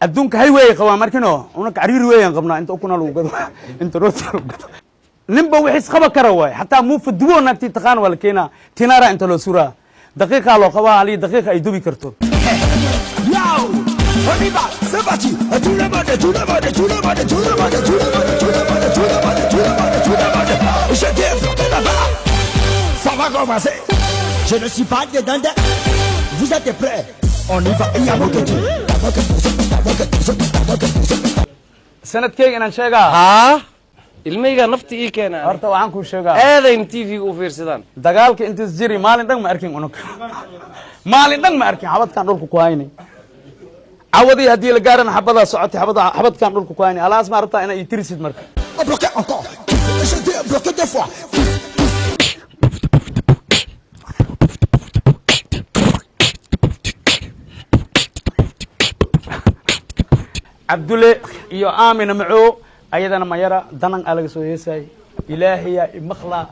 Adduunka highway qabaa markino unaka cariiri weeyaan qabnaa, inta ukuna lagu gado, inta rooti lagu gado, ninba wixii isqaba kara waay. Xataa muufa dubo naagtii taqaan waa la keenaa, tinaara inta loo suraa, daqiiqaa loo qabaa, halii daqiiqa ay dubi karto. On y va, c'est parti. Tout le monde, tout le monde, tout le monde, tout le monde, tout le monde, tout le monde, tout le monde, tout le monde, tout le monde. Je développe là-bas. Ça va commencer. Je ne suis pas dedans. Vous êtes prêts? On y va. Il y a beaucoup de. Sanadkeyga inaan sheegaa? Haa, ilmahaygaa nafta ii keena. Horta waxaan kuu sheegaa, aadayna TV-ga u fiirsadaan. Dagaalka intaas jiri maalin dhan ma arkin, unug maalin dhan ma arkin. Xabadkaan dhulka ku hayni, cawadii haddii la gaarana xabadaa socotay, xabada xabadkaan dhulka ku hayni. Alaas ma rabtaa inaa ii tirisid marka? Bloqué encore. Je débloqué deux fois. Cabdulle iyo Aamina Macow ayadana mayara danan aa laga soo heesay. Ilaahayaa imaqlaa,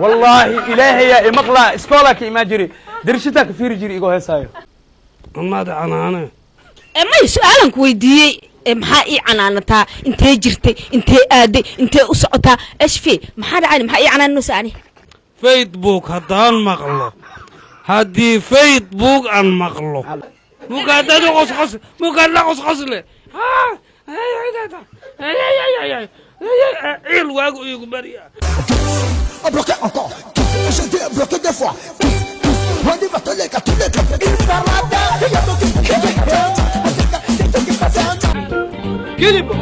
wallaahi ilaahayaa imaqlaa. Iskoolaa ka imaan jiri, darishitaa ka fiiri jiri igoo heesaayo. Amaad canaane. May, su-aalan ku weydiiyey. Maxaa ii canaanataa? Intee jirtay? Intee aaday? Intee u socotaa? Ashfi, maxaa dhacay? Maxaa ii canaanaysa ani? Facebook haddaan maqlo, haddii Facebook aan maqlo, mukaadada qosqos, mukaadla qosqosle, ciil waagu iigu barya. Bloqué encore. Je débloqué deux fois. On y va, tous les gars, tous les gars. Il y a beaucoup de. Gilibo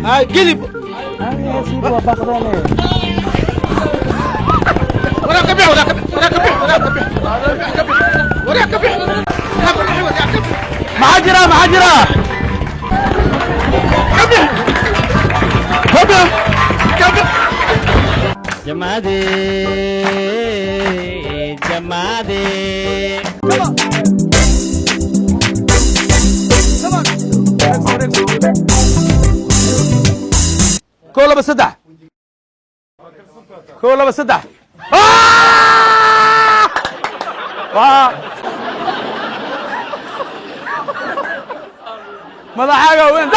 hay gilibo. Waa baaqdeene. Waraa ka bix, waraa ka bix, waraa ka bix, waraa ka bix, ka bix, waraa ka bix, ka bix, waraa ka bix. Maxaa jira? Maxaa jira? Ka bix, ka bix, ka bix. Jamaade, jamaade. Kow, laba, saddex, kow, laba, saddex. Waa madaxaaga weyn.